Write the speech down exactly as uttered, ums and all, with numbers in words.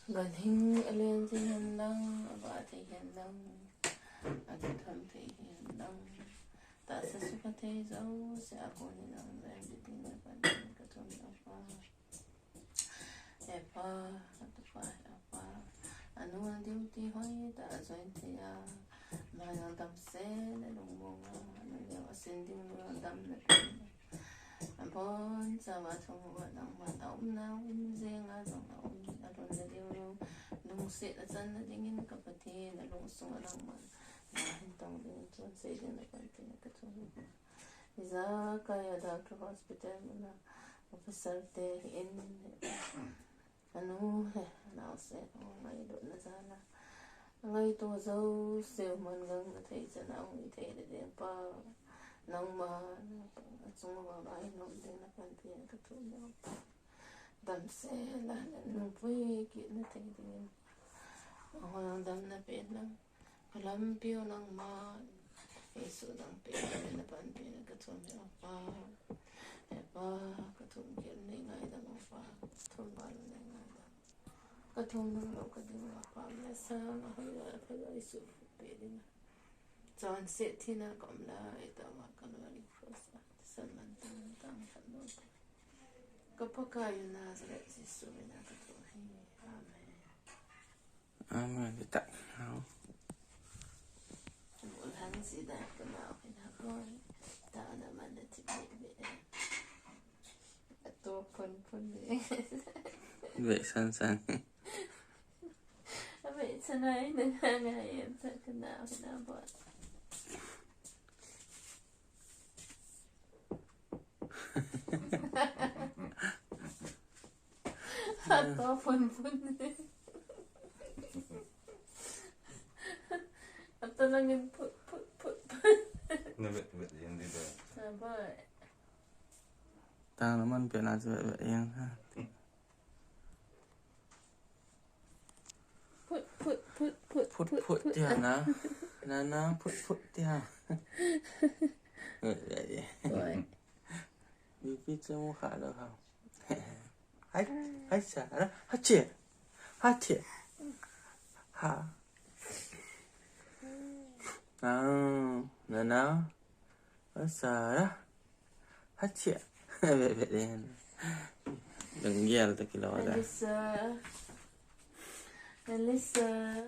Ganhing alen thei hen lang, avah thei hen lang, akitham thei hen lang, tahsa sukha thei jouse a kon in nang jal ding na pan in kathum in, Apa. He Pa, katupa, Apa. Anu na duty hoitah a join thei a, ama jong damsel le lungmong a, anu jong asin ding jong damna pe. Abon chauva thum uva nangman aumna um jeng a jong aum, alhunna ding jong, lungset a channa dingin ka Pathen, alungsung a nangman nahin tong ding chonse ding na Pathen kathum. Ijakai a doctor hospital muna officer te hin, anu le naosen u ngailutna jal a, ngaito jouse u man gangna thei chan a hung hi thei le ding Pa, nangma achung uva vainom ding na Pathen kathum in, damsel a le nungpui kitna thei dingin, ahung damna pen lang. Kalampiu nangman, Jesu nang pen, na panpina kathum in, Apa. He Pa, kathum kit nei ngaidam, Apa. Kathum val nei ngaidam. Kathum nang lou kading, Apa. Mesa, ahoi, ahoi, Jesu pe ding. Chonset thina kom la, itama Calvary cross a, saman tang tang khat lou. Ka Pakai u Nazareth Jesu mina kathum hi. Amen. Amen. Kita. Hao. Ulhang sida ka nau kina koi. Ta na man na ti be be. Ato pun pun be. Be san san. Abe sanai na na ya ta ka nau kina ba. Ato pun pun. Ato langin put put put put. Na bet bet yang di da. Sabar. Tang naman pia na bet bet yang ha. Put put put put. Put put tia na. Na na put put tia. Bet bet. Boy. Bipi chemu kha lo ha. Hai, hai sa, ha, hache. Hache. Ha. Ah, na na. Sara. Hache. Be be den. Dang gial ta kilo da. Melissa. Melissa.